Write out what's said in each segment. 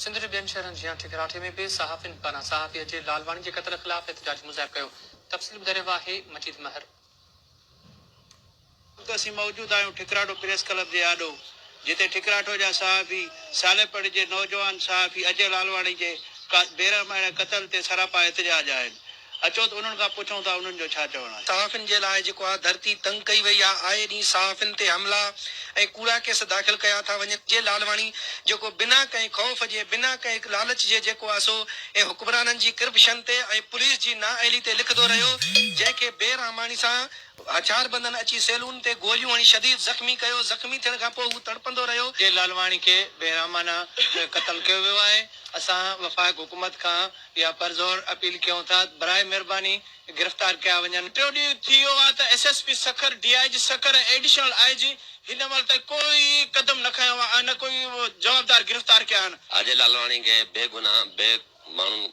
سنڌ جي ٻين شهرن جيان ٺڪراٺي ۾ به صحافين پاران صحافي اجي لالواڻي جي قتل خلاف احتجاجي مظاهرو ڪيو. تفصيل ٻڌائي رهيو آهي مجيد مهر. وقت اسين موجود آهيون ٺڪراٺو پريس ڪلب جي آڏو جتي ٺڪراٺو جا صحافي صالح پڙ جي نوجوان صحافي اجي لالواڻي جي بيرحماڻي قتل تي سراپا احتجاج آهن. اچو ته انهن کان پڇون ٿا انهن جو ڇا چوڻ آهي. صحافين جي لاء جيڪو آ ڌرتي تنگ ڪئي وئي آ، آئي ڏينهن صحافين تي حملا ۽ ڪوڙا ڪيس داخل ڪيا ٿا وڃن. جي لالواڻي جيڪو بنا ڪنهن خوف جي بنا ڪنهن لالچ جي جيڪو آ سو ۽ حڪمرانن جي ڪرپشن تي ۽ پوليس جي نااهلي تي لکندو رهيو جنهن کي بي رحماڻي سان هٿياربندن اچي سيلون تي گوليون هڻي شديد زخمي ڪيو، زخمي ٿيڻ کان پوء هو تڙپندو رهيو. جي لالواڻي کي بيرحمانه قتل ڪيو ويو آهي، اسان وفاق حڪومت کان اها پرزور اپيل ڪيون ٿا ته براء مهرباني گرفتار ڪيا وڃن. ٽيون ڏينهن ٿي ويو آهي ته S S P Sukkur, D I G Sukkur ۽ additional I جي هن مهل تائين ڪوئي قدم نه کنيو آهي ۽ نه ڪوئي جوابدار گرفتار ڪيا آهن. اجي لالواڻي کي بيگناهه بي ماڻهن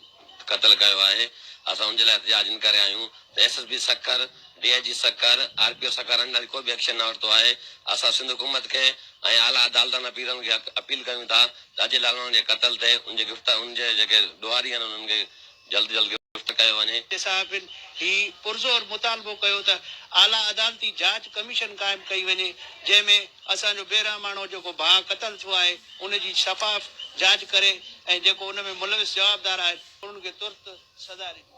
قتل ڪيو آهي اسان ان جي لاء احتجاج ان ڪري آهيون ته S S P Sukkur, D I G Sukkur, R P O Sukkur اڃا تائين ڪو به ايڪشن نه ورتو آهي اسان سنڌ حڪومت کي ۽ اعليٰ عدالتن اپيلن کي اپيل ڪيون ٿا ته اجي لالواڻي جي قتل تي ان جي گرفتار ان جي جيڪي ڏوهاري آهن انهن کي جلد جلد گرفتار ڪيو وڃي. صحافين هي پرزور مطالبو ڪيو ته اعليٰ عدالتي جاچ ڪميشن قائم ڪئي وڃي جنهن ۾ اسان جو بيرحماڻو جيڪو ڀاء قتل ٿيو آهي ان جي شفاف جاچ ڪري ۽ جيڪو ان ۾ ملوث جوابدار آهن انهن کي ترت سزا ڏني.